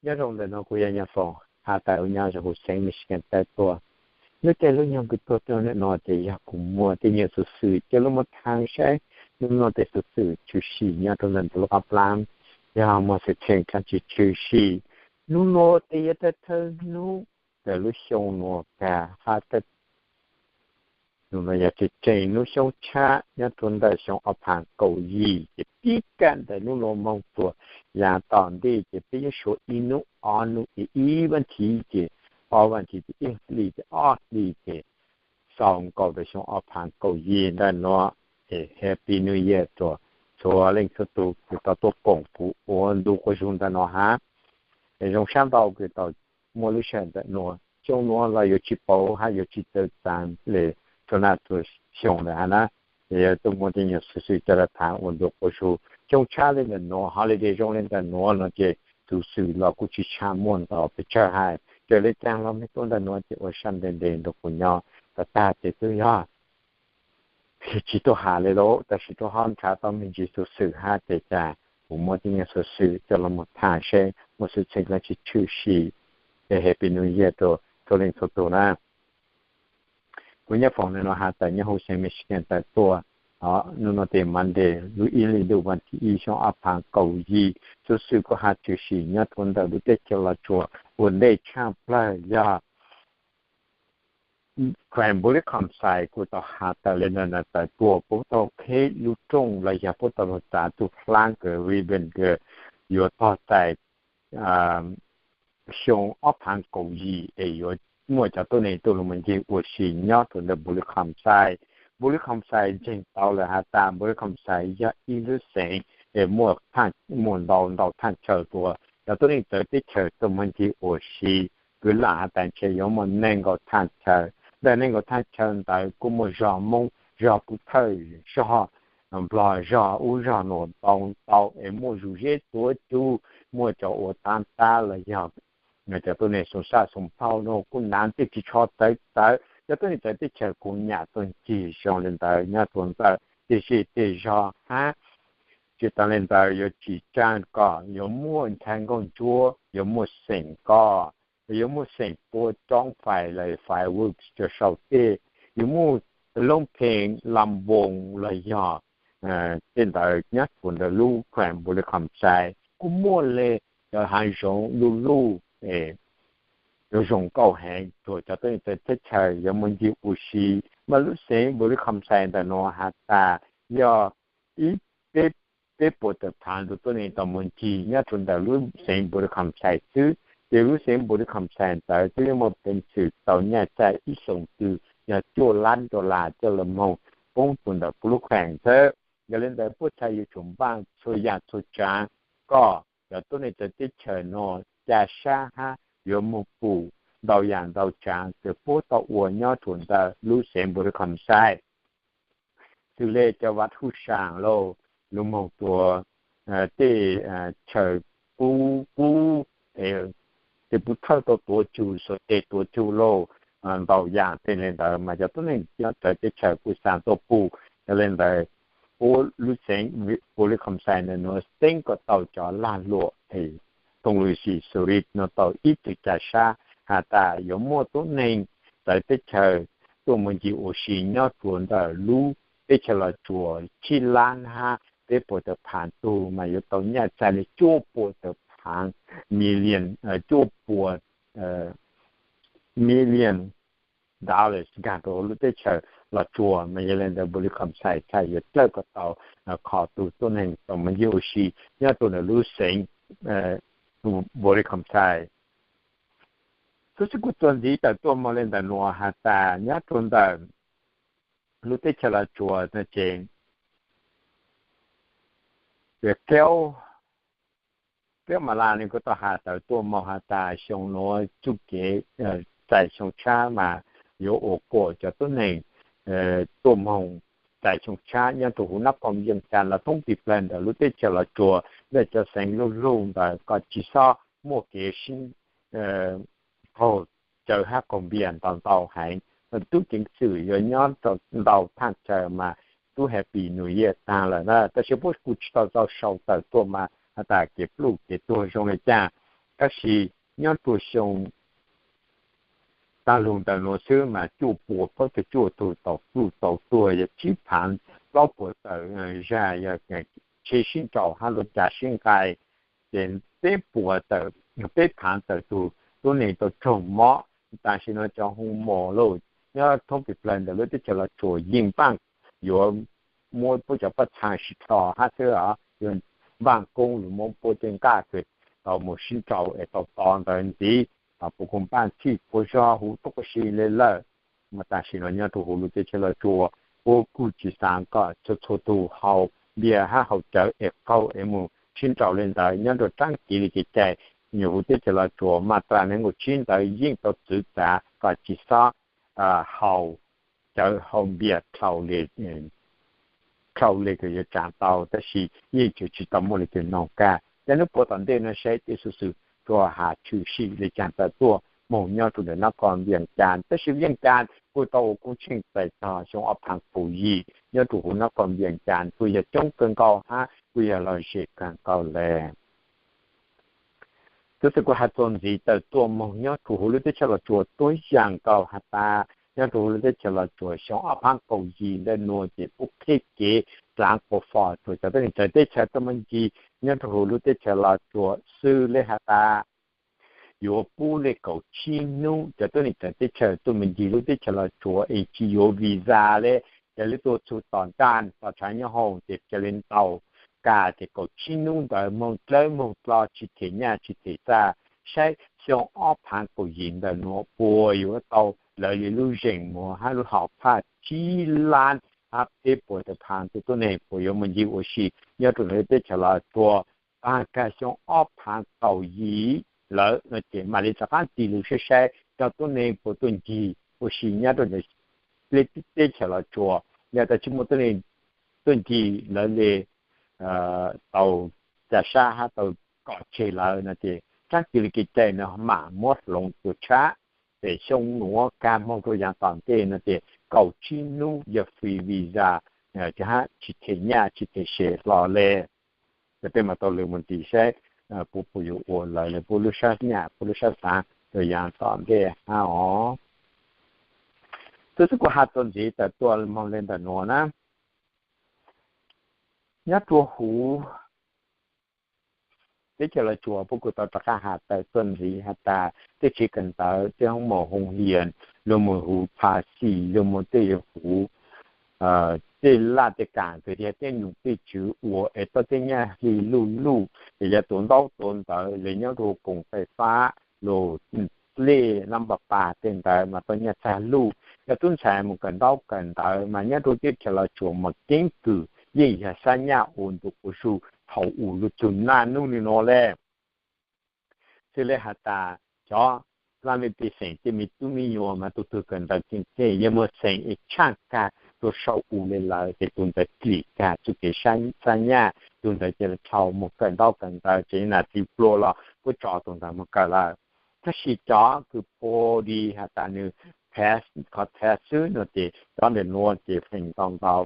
Nyob zoo ntawm no kuv yog Nyiaj Foom has tas ua nyob zoo huv xeev Michigan tawm tuaj. Lub caij lub nyoog kuv tuaj rau ntawm no ces yog kuv muaj tej nyuag xuv xwm coj los mus tham saib hnub no tej xuv xwm tshwm sim nyob rau ntawm lub qab plab, yog muaj xwm txheej dlaab tsi tshwm sim. Hnub no tej yog thawj thawj hnub ntawm lub xyoo no kag hab thawj hnub no yog tseem tseem lub xyoo tshab nyob rau ntawm xyoo ob phav kaum yim ces pib kag ntawm hnub no moog tuaj yav tom ntej ces peb yeej suav ib hnub ob hnub es ib vas thiv ces ob vas thiv ces ib hlis ces ob hlis ces xaus nkaus rau xyoo ob phav kaum yim ntawm no. Es Happy New Year rau txhua leej txhua tug kws tau tuaj koom kuv ua ntu quas zug ntawm no hab. Es zoo sab ntau kws tau muaj lub sij hawm ntawm no, xyoo no los yuav tsi pauv hab yuav tsi txawv txav le txhua naj txhua xyoo lawm hab na. Es yog tuaj muaj tej nyuag xuv xwm coj los tham ua ntu quas zug xyoo tshab le ntawm no, holiday zoo le ntawm no no ces xuv xwm los kuj tsi tshaj muaj ntau pes tsawg hais. Raws le caag los mej tuaj ntawm no ces ua sab ntev ntev nrug kuv nyob tag tag ces twb yog tsi tuaj has le lauj, tab sis tuaj ho nrhav tau me ntsis xuv xwm hab ces cas kuv muaj tej nyuag xuv xwm coj los mus tham seb muaj xwm txheej dlaab tsi tshwm sim. Ces Happy New Year rau txhua leej txhua tug na. Kuv Nyiaj Foom ntawm no has tas nyob huv xeev Michigan tawm tuaj. Hnub no ces Monday lub ib hlis ntuj vas thiv ib xyoo ob phav kaum yim, xuv xwm kuv has tshwm sim nyob rau ntawm lub teb chaws Los Tsuas ua ntej tshaj plawg yog kheem Npuv Lis Kham Xais kuj tau has tawm le ntawm no tawm tuaj puab tau qheb lub rooj los yog puab tau lug txav tug hlaab kws ribbon kws yuav tog txais xyoo ob phav kaum yim es yuav muaj cov tuab neeg tuaj lug mus ncig ua si nyob rau ntawm Npuv Lis Kham Xais. Npuv Lis Kham Xais ntseeg tau lawm has tas Npuv Lis Kham Xais yog ib lub xeev es muaj, muaj ntau ntau thaaj chaw tuaj, cov tuab neeg txawv teb chaws tuaj mus ncig ua si. Kuv lam has tas ntshe yuav muaj nees nkaum thaaj chaw, ntawm nees nkaum thaaj chaw ntawd kuj muaj zog Moob, zog Puv Thawj, zog Nplog, zog ub zog nuav ntau ntau es muaj zug zeb tuav cug, muaj cov ua tab tab los yog cov tuab neeg xoom sab xoom phauj nuav kuj nav tej ris tsho txawv txawv. Cov tuab neeg txawv teb chaws kuj nyam tuaj ncig zoo le ntawd nyob rua ntawm tej zej tej zog hab. Tsi taag le ntawd yuav tsim tsaam kom yuav muaj ntxhais nkauj ntsuab, yuav muaj xeem nkoj, yuav muaj xeem pua coob fais los fireworks rua sau tej, yuav muaj loob pheej lam voos los yog tej ntawd nyob rua ntawm lub kheem Npuv Lis Kham Xais. Kuj muaj le cov haav zoov luj luj zoo nkauj heev rua cov tuab neeg txawv teb chaws yuav mus ncig ua si. Mas lub xeev Npuv Lis Kham Xais ntawm nuav has tas yog ib peb, peb puas tawm phaav tug tuab neeg tau mus ncig nyob rua ntawm lub xeev Npuv Lis Kham Xais xwb. Ces lub xeev Npuv Lis Kham Xais ntawd twb muaj peev xwm tau nyaj txaij ib xoom tw yog cuaj lab dollar coj los moog poob rua ntawm puab lub kheem xwb. Yog le ntawd puab txhad yuav tsum npaaj txhua yaam txhua tsaav kom cov tuab neeg txawv teb chaws nuav ca sab hab yuav moog pum ntau yaam ntau tsaav kws puab tau ua nyob rua ntawm lub xeev Npuv Lis Kham Xais. Xws le cov vav huj saam lauj, lug moog tuav tej chaw pub pub, tej pub thawj tau tuav cug, xuas tes tuav cug lauj, ntau yaam tej le ntawd mas cov tuab neeg nyob txawv teb chaws kuj xaa tuaj pum. Yog le ntawd puab lub xeev Npuv Lis Kham Xais ntawm nuav xeeb kom tau cov lag luam es Thooj Lwm Sim Xu Lis nuav tau ib txwm ca sab has tas yuav muaj tuab neeg txawv teb chaws tuaj mus ncig ua si nyob rua ntawm lub teb chaws Los Tsuas tsib lab hab peb puas tawm phaav tug, mas yuav tau nyaj txaij le cuaj puas tawm phaav million, cuaj puas million dollars nkaag rua huv lub teb chaws Los Tsuas. Mas yog le ntawd Npuv Lis Kham Xais txhad yuav dlawb kom tau qhov tug tuab neeg tau mus ncig ua si nyob rua ntawm lub xeev Npuv Lis Kham Xais. Tub sib kuj txuas ntxiv tawm tuaj moog le ntawm nuav has tas nyob rua ntawm lub teb chaws Los Tsuas no ces Kaub, Kaub Mas Las ne kuj tau has tawm tuaj moog has tas xyoo nuav txuj kev txais xyoo tshab mas yuav ua kuas cov tuab neeg tuaj moog txais xyoo tshab nyob rua huv nab koom Yeej Cas los thoob ti plawg ntawm lub teb chaws Los Tsuas, ntawm cov xeev luj lug ntawd kom tsi xob muaj kev sib qaug cawv hab qaug npias ntau ntau heev. Tub ceev xwm yuav nyob rau ntau thaaj chaw mas tub Happy New Year taag lawm na, tab sis puab kuj tsi tau tau sau tawm tuaj mas has tas kev pluj kev tuag zoo le caag. Tab sis nyob rua xyoo tag lug ntawm nuav xwb mas cuaj puas plaub caug cuaj tug tau pluj tau tuag, yog tsib phaav plaub puas tawm zag yog tsheb sib nraus hab luag ca sib nqai, ces peb puas tawm, peb phaav tawm tug tuab neeg tau raug mob. Tam sim no cov hu mos lauj, nyob thoob pes plawg ntawm lub teb chaws Los Tsuas yeej npaaj yuav muab puab cov pob txhaa sib dlho hab xwb os, yuav npaaj koob lug muab puab tej nqaj kws tau moog sib nraus es tau to ntawd ntxiv, puab kuj npaaj txhij puab zog huv tuab si le lawm. Mas tam sim no nyob rua huv lub teb chaws Los Tsuas, puab kuj tsi xaav kom txhua txhua tug haus npias hab haus cawv es qaug es moog sib nraus le ntawd nyob rua tsaab kev li kev cai. Nyob huv teb chaws Los Tsuas mas txug neeg nkaum tsib ntawd yeej tau txwv txav kom tsi xob haus cawv haus npias dlhau le kws yuav tsaav tau, tab sis yeej tseem tsi tau muaj le kws noog kag. Cov nub puav tom ntej no saib tej xuv xwm tsuas has tshwm sim le caag tawm tuaj moog nyob rua ntawm nab qos Vias Cas, tab sis Vias Cas kuj tau ua koob tsheej txais tog xyoo ob phaav kaum yim nyob rua huv nab qos Vias Cas kuj yog coob kawg nkaus hab kuj yog lom zem kawg nkaus le. Tub xwm kuj has txuas ntxiv tawm tuaj moog nyob rua huv lub teb chaws Los Tsuas tuab yaam nkaus has tas, nyob rua huv lub teb chaws Los Tsuas xyoo ob phaav kaum yim ntawm nuav ces puab qheb kev dlaav quas fos rua cov tuab neeg txawv teb chaws tuaj moog ncig nyob rua huv lub teb chaws Los Tsuas xwb le has tas yuav pub le kaum tsib nub cov tuab neeg txawv teb chaws tuaj moog ncig lub teb chaws Los Tsuas es tsi yuav visa le, ca le tuaj txug tom ntaj tom tshav nyob hoom ces ca le ntaus kag ces kaum tsib nub ntawd moog dlawb moog dlo tsi them nyaj tsi them txag, saib xyoo ob phaav kaum yim ntawm nuav puas yuav tau lawv le lub zeem muag hab lub hom phaj tsib lab hab peb puas tawm phaav tug tuab neeg puas yuav moog ncig ua si nyob rua ntawm lub teb chaws Los Tsuas. Taag kag xyoo ob phaav kaum yim lawm no ces mam le rov qaab tig lug saib saib cov tuab neeg puas tuaj ncig ua si nyob rua ntawm le teb chaws Los Tsuas. Yog tas tsi muaj tuab neeg tuaj ncig lawv le tau ca sab hab tau kom tseg lawm no ces tsaab kws le kev cai no mam muab hloov tuam tshab. Pem xyoo nuav kag moog rua yaav tom ntej no ces kaum tsib nub yog free visa, hab tsi them nyaj tsi them se hlo le. Ces peb mam tau lug moog tig saib puab puas yuav ua lawv le puab lub sab nyaj puab lub sab xaav rua yaav tom ntej hab os. Tub xwb kuv has txuas ntxiv tawm tuaj moog le ntawm nuav na, nyob rua huv teb chaws Los Tsuas puab kuj tau rov qab has tawm txuas ntxiv has tas tej tsev kawm ntawv, tej hoob mos hoo hias, lug moog huv phas xis, lug moog tej huv tej laj tej kaam kws yog tej nom tej tswv ua es tau tej nyaj hli luj luj es yog tuav ntaub tuav ntawv le nyob rua koom fais fab lug lej nab npa pas tej ntawd mas tau nyaj txag luj. Cov tub ntxhais moog kawm ntaub kawm ntawv mas nyob rua teb chaws Los Tsuas mas keeb kwm yeej yog sab nyaj ua ntu ua zug thaum ub lug txug naj nub nuav le. Xws le has tas cov laj mej pej xeem tej me tub me nyuam mas tug twg kawm ntawv keej keej yog muaj xeem es tshaaj kag rua sau u le lawm ces tug ntawd klim kag txuj kev sab nyaj, tug ntawd ca le dhau moog kawm ntaub kawm ntawv ces nam txiv pluag los puab tso tug ntawd moog kawm lawm. Tab sis cov kws pua li has tas nwg pass qhov test xwb no ces cov ntawm nuav ces feem ntau ntau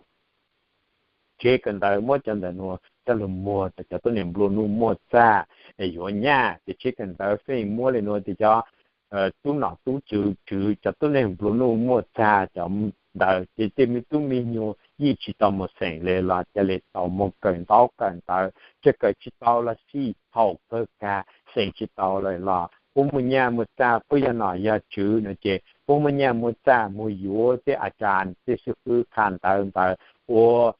tsev kawm ntawv muab cov ntawm nuav coj lug muag tas cov tuab neeg nplua nuj muaj txag es yuav nyaj ces tsev kawm ntawv feem muab le nuav tas cov tub nom tub tswv tswv cov tuab neeg nplua nuj muaj txag cov ntawd ces tej me tub me nyuam yeej tsis tau moog xeem le los ca le tau moog kawm ntaub kawm ntawv, tseem kawm tsis tau los xij thaum kawg kag xeem tsis tau le los puab muaj nyaj muaj txag, puab yog nom yog tswv no ces puab muaj nyaj muaj txag moog yuav tej a cas tej xib fwb qha ntawv ntawd ua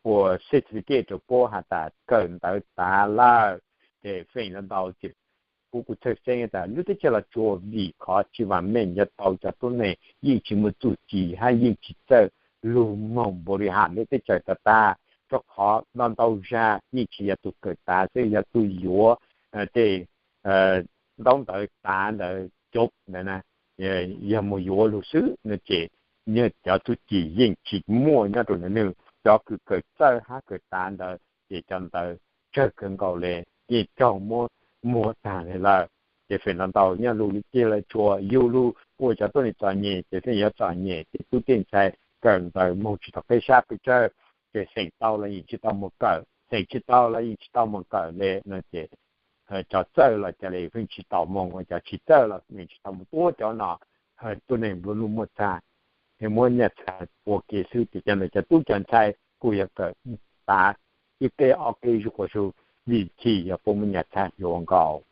ua certificate rua puab has tas kawm ntawv tav lawm. Ces feem ntau ntau ces puab kuj txhawj xeeb tas lub teb chaws Los Tsuas vim qhov tsis vam meej yuav tau cov tuab neeg yeej tsis muaj txuj ci hab yeej tsis txawj lug moog npaum li has lub teb chaws tag tag, rua qhov ntau ntau zag yeej tsis yog tug kawm tav xwb, yog tug yuav tej ntaub ntawv tav ntawd cov ntawd na, yog moog yuav lug xwb no ces cov txuj ci yeej tsis muaj nyob rua ntawm nwg. Cov kws kawm txawj hab kawm tav ntawd ces cov ntawd tsawg kawg nkaus le, yeej raug muab muag taag le lawm. Ces feem ntau ntau nyob lub teb chaws Los Tsuas yug lug ua cov tuab neeg txom nyem ces feem yuav txom nyem, ces tub tej ntxhais kawm ntawv moog tsis tau qeb sab pes tsawg, ces xeem tau los yeej tsis tau moog kawm, xeem tsis tau los yeej tsis tau moog kawm le no ces cov txawj los cia li pheej tsis tau moog, cov tsis txawj los tsis tau moog tua cov no. Tuab neeg nplua nuj muaj txag, muab nyaj txag ua ke xwb ces cov ntawd cov tub cov ntxhais kuj yog kawm tav ib teg ob teg zuj quas zug, vim chim yog puab muaj nyaj txag yuav nkaus.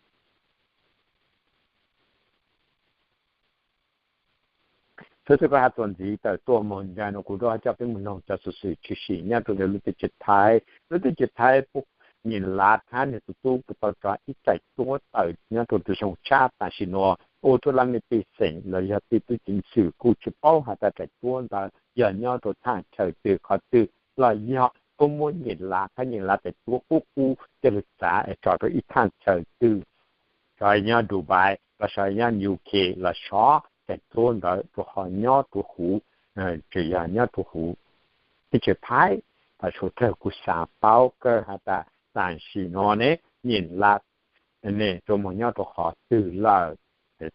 Xov xwm kuv has txuas ntxiv tawm tuaj moog ntawm no kuv rov coj peb moog noog cov xuv xwm tshwm sim nyob rua ntawm lub teb chaws Thaib. Lub teb chaws Thaib puab nyeem lav thab nwg tus tub kuj tau tso ib daim duab tawm nyob rua tus xyoo tshab tam sim nuav ua rua laj mej pej xeem los yog tej tub ceev xwm kuj tsis paub has tas daim duab ntawd yog nyob rua thaaj chaw twg qhov twg los yog puab muab nyeem lav thab nyeem lav daim duab qub qub coj lug txav es tso rua ib thaaj chaw twg, sov nyob Dubai los sov nyob U K los sov daim duab ntawd rua qhov nyob rua huv, tsuas yog nyob rua huv teb chaws Thaib. Tam sim no kuv xaav paub kawg has tas tam sim no ne nyeem lav ne tsuas moog nyob rua qhov twg lawm.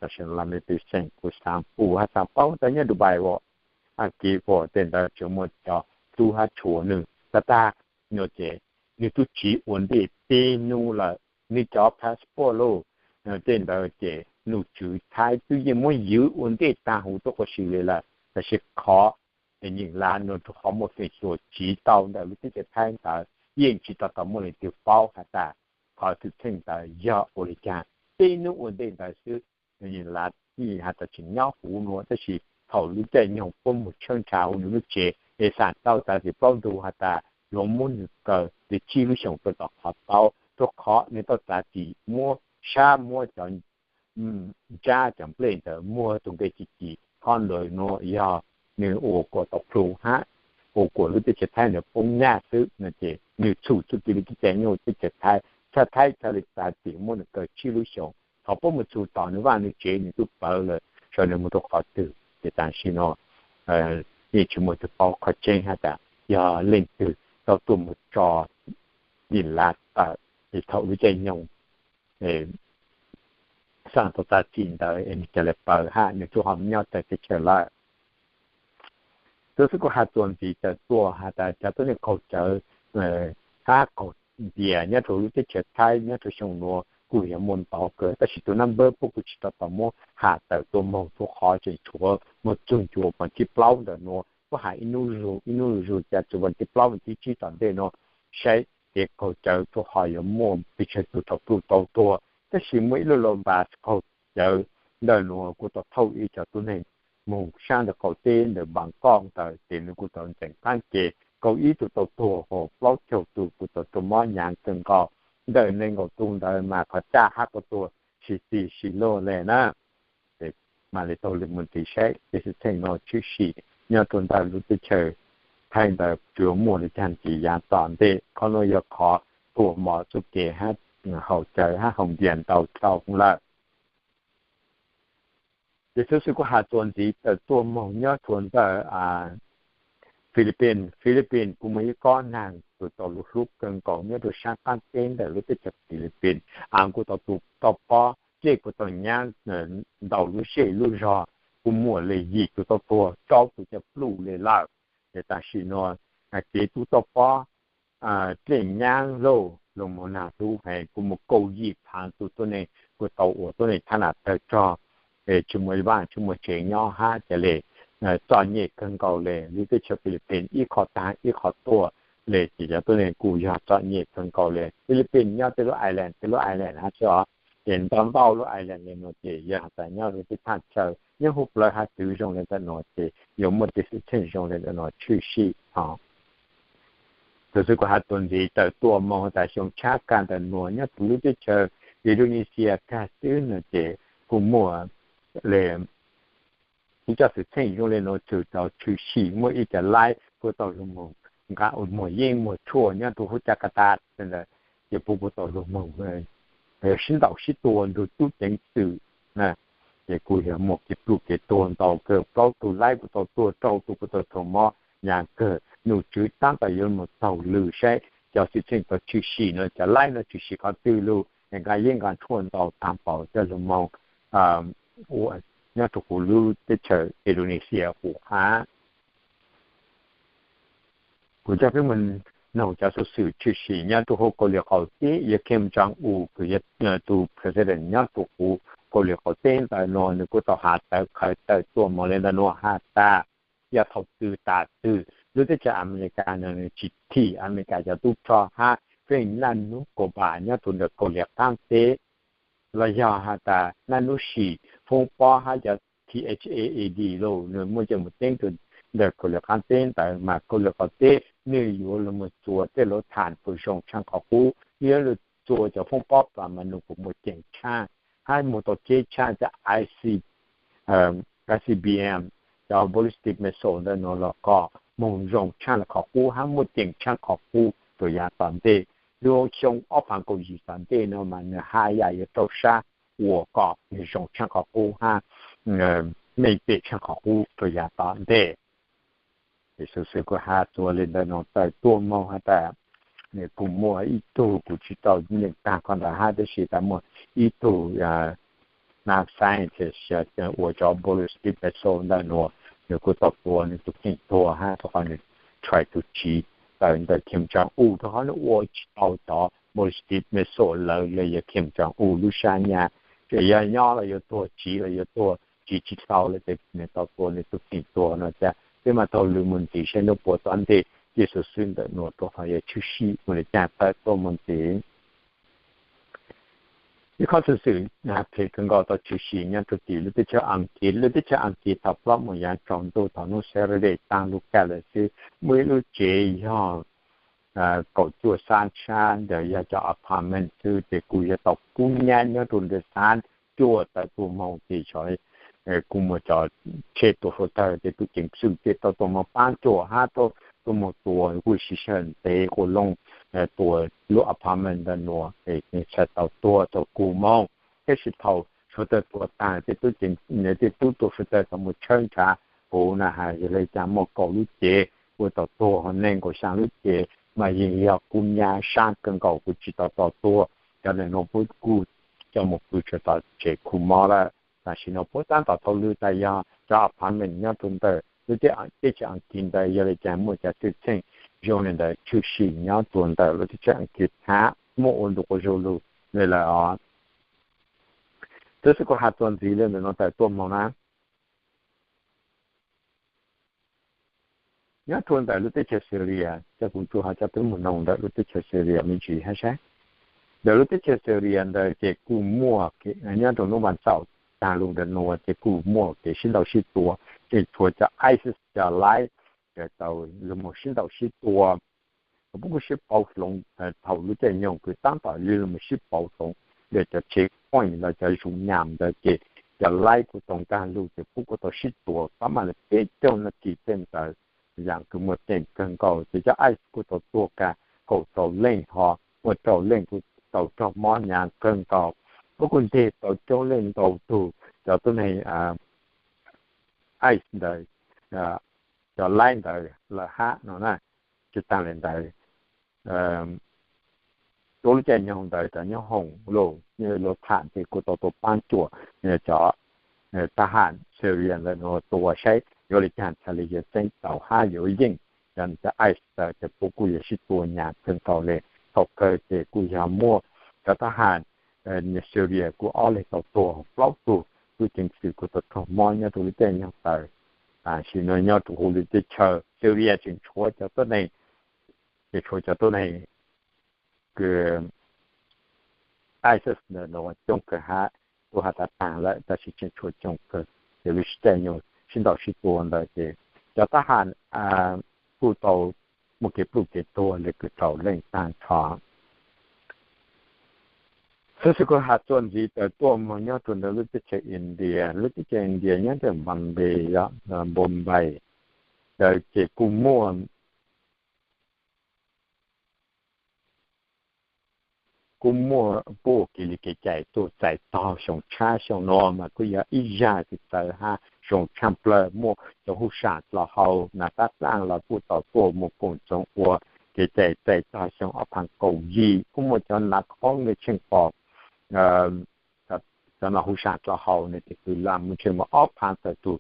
Tam sim no laj mej pej xeem kuv xaav pum has xaav paub tas nyob Dubai as, Askiv as tej ntawd tsuas muaj cov tub hab tshua nwg tag tag, ces nwg tub tsiv ua ntej peb nub lawm, nwg cov passport lug tej ntawd ces nom tswv Thaib twb yeej muab ywv ua ntej taag huv tuab qua si le lawm. Tam sim qhov nyeem lav nuav rua qhov muaj feem xyuam tsiv tau ntawm lub teb chaws Thaib ntawd yeej tsis tau tau muaj leej twg paub has tas qhov xwm txheej ntawd yog ua le caag. Peb nub ua ntej ntawd xwb, nyeem lav has tas tseem nyob huv nuav, tab sis thaum lub caij nyoog puab moog tshawb nrha huv nwg lub tsev es xaav tau txav txim plaub ntug has tas yuav muab nwg kaw le tsib lub xyoos rua tom qhov tau, rua qhov nwg tau txav txim muab sab muab cov ntsab cov nplej ntawd muag tug npe ci ci. Qhov ntawd nuav yog nwg ua kuas tau plhu hab ua kuas lub teb chaws Thaib ntawd poob nyaj xwb no ces nwg txhum txuj kev le kev cai nyob huv teb chaws Thaib, txhaj Thaib txhaj le txav txim muab nwg kaw tsib lub xyoos. Thaum puab moog txug tom nwg vaj nwg tsev nwg tub pawg lawm, sov nwg moog rua qhov twg. Ces tam sim no yeej tsis muaj tug paub qhov tseeb has tas yog leej twg tau tuaj moog tso nyeem lav tawm es thaum lub caij nyoog xaav tau txav txim ntawd es nwg ca le pawg hab nwg tub ho nyob tawm teb chaws lawm. Tub xwb kuv has txuas ntxiv tawm tuaj has tas cov tuab neeg qaug cawv hab qaug npias nyob rua lub teb chaws Thaib nyob rua xyoo nuav kuj yog muaj ntau kawg, tab sis tus nab npawb puab kuj tsis tau tau muab has tawm tuaj moog rua qhov tseem tshuav moog txug cuag vas thib plaub ntawm nuav, puab has ib nub zug ib nub zug cas txug vas thib plaub vas thib tsib tom ntej nuav saib kev qaug cawv rua qhov yuav muaj pes tsawg tug tau plhu tau tuag. Tab sis muaj ib lub laj npas qaug cawv ntawm nuav kuj tau thauj ib cov tuab neeg moog saab ntawm qaum teb ntawm Npaas Koj ntawd ces nwg kuj tau ntxeev qaab ke kaum ib tug tau tuag, plaub caug tug kuj tau raug mob hnyav kawg nkaus. Ntawm neeg nkaum tug ntawd mas qhov caj hab tau tuag sib txig sib luag le na. Mam le taug lw moog ntxiv saib tej xwm txheej nuav tshwm sim nyob rua ntawm lub teb chaws Thaib ntawd tsuas muaj le caag ntxiv yaav tom ntej. Qhov nuav yog qhov tuag mos txuj kev hab haus cawv hab haus npias ntau tsaus lawm. Ces tub xwb kuv has txuas ntxiv tawm tuaj moog nyob rua ntawm Philippines. Philippines kuj muaj ib kob naag kws tau lug hlub kawg nkaus nyob rua saab qaab teb ntawm lub teb chaws Philippines, kuj tau tu tau pob, dlej kuj tau nyaab ntau lub zej lub zog, kuj muaj le yim tug tau tuag, rau tug ca pluj le lawm. Ces tam sim nuav kev tu tau pob, dlej nyaab lauj, lug moog naag hlub heev, kuj muaj kaum yim phaav tug tuab neeg kuj tau ua tuab neeg thab nam tawg rog, es tsis muaj vaaj tsis muaj tsev nyob hab ca le txom nyem kawg nkaus le. Lub teb chaws Philippines ib qho taag ib qho tuaj le, ces cov tuab neeg kuj yog txom nyem kawg nkaus le. Philippines nyob tej lub island tej lub island hab xwb os. Ces ntau ntau lub island le nuav ces yog has tas nyob rua tej thaaj chaw nyob huv plawv hab twg zoo le ntawm nuav ces yuav muaj tej xwm txheej zoo le ntawm nuav tshwm sim os. Tub xwb kuv has txuas ntxiv tawm tuaj moog tas xyoo tshab kag ntawm nuav nyob rua lub teb chaws Indonesia kag xwb no ces kuj muaj le ib co xwm txheej zoo le nuav tshwm tau tshwm sim. Muaj ib co laib puab tau lug moog nqa ua muag yeeb muag tshuaj nyob rua huv Jakarta ntawd, ces puab kuj tau lug moog sib ntaus sib tua nrug tub ceev xwm, ces kuj yog muaj kev pluj kev tuag ntau kawg. Plaub tug laib kuj tau tuag, rau tug kuj tau raug mob hnyav kawg. Nom tswv taab tom yuav moog taug lw saib cov xwm txheej tau tshwm sim nuav cov laib nuav tshwm sim qhov twg lug, es nqa yeeb nqa tshuaj ntau taag npaum coj lug moog ua nyob rua huv lub teb chaws Indonesia huv hab. Kuv coj peb moog noog cov xov xwm tshwm sim nyob rau hauv Kauslim Qaum Teb, yog Kim Jong Un kws yog tus president nyob rau hauv Kauslim Qaum Teb ntawm nuav, nws kuj tau has tawv qhawv tawm tuaj moog le ntawm nuav has tas yog thaum twg tas twg lub teb chaws Amelikas no nws tsis thim Amelikas cov tub rog hab feem naj nub kaus npas nyob rau ntawm Kauslim Qaab Teb los yog has tas naj nub sim foob pob hab cov THAAD los nws muaj coj moog teeb rua ntawm Kauslim Qaab Teb ntawd mas Kauslim Qaum Teb nws yuav lug moog txuas tej luv tham kws zoo tshaaj qhov qub, yuav lug txuas cov foob pob plam mas nws kuj muaj ceem tshaaj hab moog tau ceb tshaaj cov ICBM, cov ballistic missile ntawm nuav los kom moog zoo tshaaj qhov qub hab muaj ceem tshaaj qhov qub rua yaav tom ntej. Lub xyoo ob phav kaum yim tom ntej no mas nws haj yam yuav raug sab ua kom nws zoo tshaaj qhov qub hab meej pem tshaaj qhov qub rua yaav tom ntej. Ces xov xwm kuj has txuas le ntawm nuav tawm tuaj moog has tas nws kuj muaj ib tug, kuv tsis tau yeej taag qhov ntawd hab, tab sis tas muaj ib tug nav scientist ua cov ballistic missile ntawm nuav, nws kuj tau tua nws tus kheej tuag hab rua qhov nws try to tsiv tawm ntawm Kim Jong Un rua qhov nws ua tsis tau cov ballistic missile lawm le yog Kim Jong Un lub sab nyaj, ces yog nyob los yuav tuag, tsiv los yuav tuag, tsiv tsis tau lawm ces nws tau tua nws tus kheej tuag no. Ces peb mam taug lw moog ntxiv saib nub puas tom ntej tej xov xwm ntawm nuav rua qhov yuav tshwm sim moog le caag tawm tuaj moog ntxiv. Ib qhov xov xwm phem kawg nkaus tau tshwm sim nyob rua tim lub teb chaws Askiv. Lub teb chaws Askiv thaum plaub moos yaav tsaus ntuj thaum nub Saturday taag lug kaj lawm xwb, muaj ib lub tsev yog kaum cuaj sab sab ntawd yog cov apartment xwb ces kuj yog tau kub nyab nyob rua ntawm sab cuaj tawm tuaj moog ces kuj muaj cov tsheb tua fauj tawg ces tus ceev xwm ces tau tuaj moog paab cuam hab tau tuaj moog tua kuj sib sawv ntev quas looj tua lub apartment ntawm nuav es txhad tau tuag tau kub moog. Tab sis thaum fauj tawg tua taag tej tub, tej tub tua fauj tawg tau moog tshawb nrhav huv na has yog le caag muaj kaum lub cev kuj tau tuag, neeg nkaum xyaa lub cev mas yeej yog kub nyab sab kawg nkaus kuj tsis tau tau tuag. Cov ntawm nuav puab kuj coj moog pw tsua tom tsev khu mob lawm. Tam sim no puab taab tom taug lw tas yog cov apartment nyob rua ntawm lub teb chaws Askiv ntawd yog le caag muaj cov txwj txheej zoo le ntawd tshwm sim nyob rua ntawm lub teb chaws Askiv hab muaj ua ntu quas zug lug le lawm os. Xov xwm kuv has txuas ntxiv le ntawm nuav tawm tuaj moog na. Nyob rua ntawm lub teb chaws Syria, coj kuv tsuas ho coj peb moog noog ntawm lub teb chaws Syria me ntsis hab saib. Ntawm lub teb chaws Syria ntawd ces kuj muaj, nyob rua nub vas txaum taag lug ntawm nuav ces kuj muaj kev sib ntaus sib tua, tseem tshuav cov ISIS cov laib tau lug moog sib ntaus sib tua. Puab kuj sib pauv hloov thaum lub caij nyoog kws taab tom lug moog sib pauv hloov ntawm cov checkpoint los cov zoov nyam ntawd ces cov laib kuj tau nkaag lug ces puab kuj tau sib tua pab mam le peb caug naj kis tej ntawd, yaam kws muaj ceem kawg nkaus ces cov ISIS kuj tau tuag kag kaum rau leej ho muaj rau leej kuj tau raug mob nyaav kawg nkaus. Puab kuj nteg tau coob leej ntau tug cov tuab neeg ISIS ntawd, cov laib ntawd lawm hab no na. Tsi taag le ntawd, tuab lub caij nyoog ntawd cov nyob hoom luj luv tham ces kuj tau tua paab cuam cov thab ham Syria ntawd nuav tua saib yuav le caag txhad le yuav txeeb tau hab yuav yeej cov ISIS ntawd ces puab kuj yuav sib tua nyaav kawg nkaus le. Thaum kawg ces kuj yog muaj cov thab ham Syria kuj ob leeg tau tuag, plaub tug tub ceev xwm kuj tau raug mob nyob rau lub caij nyoog ntawd. Tam sim no nyob rau huv lub teb chaws Syria tseem tshuav cov tuab neeg, tseem tshuav cov tuab neeg kws ISIS ntawd nuav coob kawg hab, tuaj has tas taag lawm tab sis tseem tshuav coob kawg ces lub sib caij nyoog sib ntaus sib tua ntawd ces cov thab ham kuj tau muaj kev pluj kev tuag le kws rau leej taag nrho. Xov xwm kuv has txuas ntxiv tawm tuaj moog nyob rua ntawm lub teb chaws India, lub teb chaws India nyob ntawm Bombay, Bombay ntawd ces kuj muaj kuj muaj puab ua ke le kev cai tuaj txais tog xyoo tshab. Xyoo no mas kuj yog ib zag kws txawv hab zoo tshaaj plawg, muaj cov huv sam dlhau hau nav tab laaj los kuj tau tuaj muaj koom txoos ua kev cai txais tog xyoo ob phav kaum yim. Kuj muaj cov nav khoob le tsheej pom cov nav huv sam dlhau hau ne ces kws lam muaj tsheej muaj ob phav tawm tug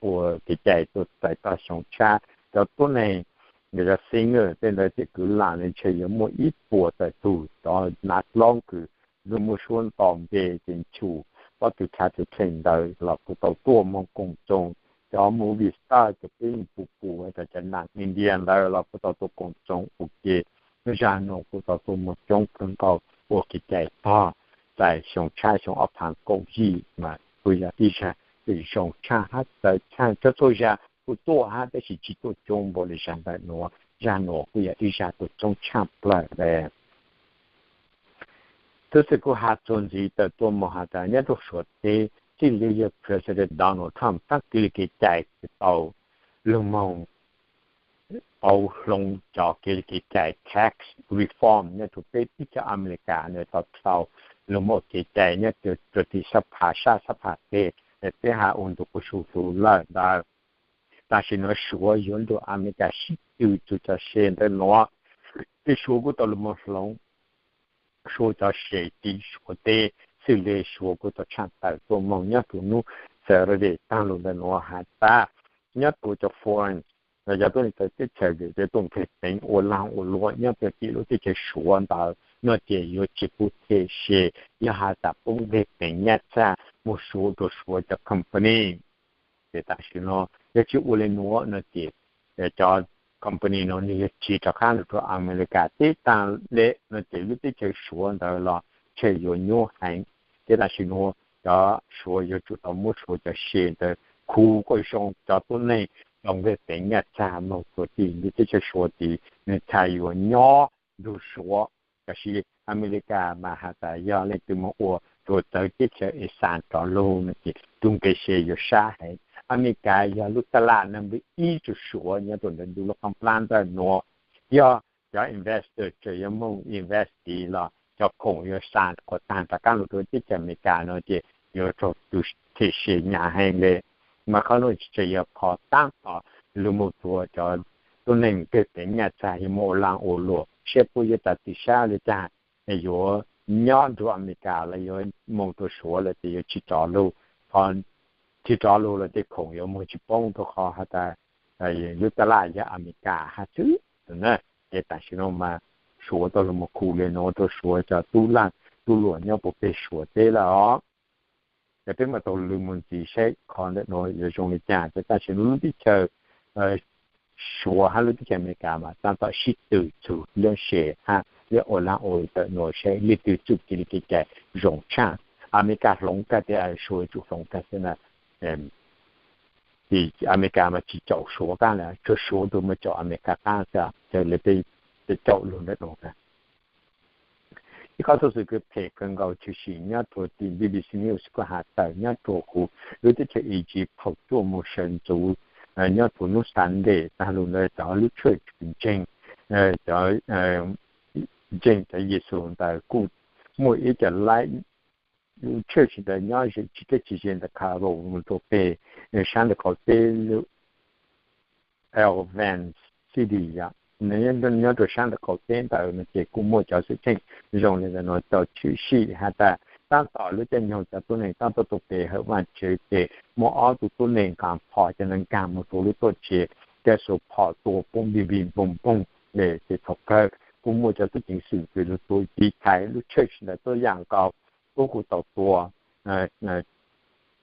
ua kev cai tuaj txais tog xyoo tshab. Cov tuab neeg nkawd cov singer tej ntawd ces kwv lam li ntshe yuav muaj ib puas tawm tug cov nav dloob kws lub muaj suab nto npe ces nchus pob tw tshav tw tsheej ntawd los kuj tau tuaj moog koom txoos, cov movie star cov peb pum pum tas cov nam India ntawd los kuj tau tuaj koom txoos ua ke. Zag nuav kuj tau tuaj moog coob kawg nkaus ua kev cai tog. Txais xyoo tshaj xyoo ob phav kaum yim mas kuj yog ib zag zoo tshaj hab txawv tshaj, txhua txhua zag kuj tuaj hab tab sis tsis tuaj coob npaum li zag ntawm nuav. Zag nuav kuj yog ib zag tuaj coob tshaj plawg le. Tub xwm kuj has txuas ntxiv tawm tuaj moog has tas nyob rua Suav teb txij li yog President Donald Trump taab kev li kev cai tau lug moog pauv hloov cov kev li kev cai tax reform nyob rua peb teb chaws Amelikas nws tau tau lug muaj kev cai nyob rua tim sab phav sab sab phav teg, peb has ua ntu quas su tus lawm ntawd. Tam sim nuav Suav yuav nrug Amelikas sib tw txug cov se ntawd nuav, ces Suav kuj tau lug moog hloov Suav cov se tim Suav teb, xws le Suav kuj tau tshaj tawm tuaj moog nyob rua hnub Saturday taag lug ntawm nuav has tas nyob rua cov foreign, cov tuab neeg txawv teb chaws txawv tuaj nqeg peev ua laag ua luam nyob rua tim lub teb chaws Suav ntawd no ces yuav tsis pub them se, yog has tas pub nqeg peev nyaj txag moog Suav rua Suav cov company. Ces tam sim nuav yog tsis ua le nuav no ces cov company no nwg yuav tsis rov qaab lug rua Amelikas teb taag le no ces lub teb chaws Suav ntawd los ntshe yuav nyuaj heev. Ces tam sim nuav cov Suav yuav tsum tau muab Suav cov se ntawd khu kuas zoo cov tuab neeg tau nqeg peev nyaj txag moog rua tim lub teb chaws Suav tid nwg txhaj yuav nyob nrug Suav. Tab sis Amelikas mas has tas yog leej twg moog ua Suav txawv teb chaws es xas rov lug no ces tug nqe se yuav sab heev. Amelikas yog lub taj laj number ib rua Suav nyob rua ntawm ntu lub qoob plab ntawm nuav. Yog cov investor tseem yuav moog invest tid los cov khoom yuav xas quas taag rov qaab lug rua teb chaws Amelikas no ces yuav raug tug them se nyam heev le. Mas qhov nuav tseem yog qhov taab tom lug moog rua cov tuab neeg nqeg peev nyaj txag yuav moog ua laag ua luam seb puab yuav tas txim sab le caag, yuav nyob nrug Amelikas los yuav moog rua Suav los ces yuav tsis rov lug. Qhov tsis rov lug los tej khoom yuav moog tsis poob rua qhov has tas lub taj laj yog Amelikas hab xwb na. Ces tam sim nuav mas Suav tau lug moog khu le nuav rua Suav cov tub laag tub luam nyob puag peg Suav teb lawm os. Ces peb mam tau lug moog ntxiv saib qhov ntawm nuav yuav zoo li cas. Ces tam sim nuav lub teb chaws Suav hab lub teb chaws Amelikas mas taab tom sib tw txug lub se hab lub ua laag ua luam ntawm nuav saib leej twg txuj kev li kev cai zoo tshaj. Amelikas hloov kag ces Suav tsum hloov kag xwb na. Ces Amelikas mas tsis caum Suav qaab le, tsuas Suav tug mas caum Amelikas qaab xwb. Ces le peb caum lug ntawm nuav kag. Ib qhov txuj xwm kws phem kawg nkaus tshwm sim nyob rua tim B B C News kuj has tawm nyob rua huv lub teb chaws Iziv thaum tuaj moog sawv ntxuv nyob rua hnub Sunday taag lug ntawd cov lub church ntseeg, cov ntseeg cov Yexus ntawd kuj muaj ib co laib lub church ntawd nyob tsis deb tsis ze ntawm Cairo moog rua peg sab ntawm qaum teb lub Evans City yom. Nyob rua sab ntawm qaum teb ntawd no ces kuj muaj cov xwm txheej zoo li ntawm nuav tau tshwm sim has tas taab tom lub caij nyoog cov tuab neeg taab tom tuaj pe hawm Vaajtswv ces muaj ob tug tuab neeg nqaa phom cov ntawd nkaag moog rua lub tuam tsev, cov xu phom tua poob npig npig npoog npoog le. Ces thaum kawg kuj muaj cov tub ceev xwm kws lug tua tiv thaiv lub church ntawd tuab yaam nkaus, kuj kuj tau tua,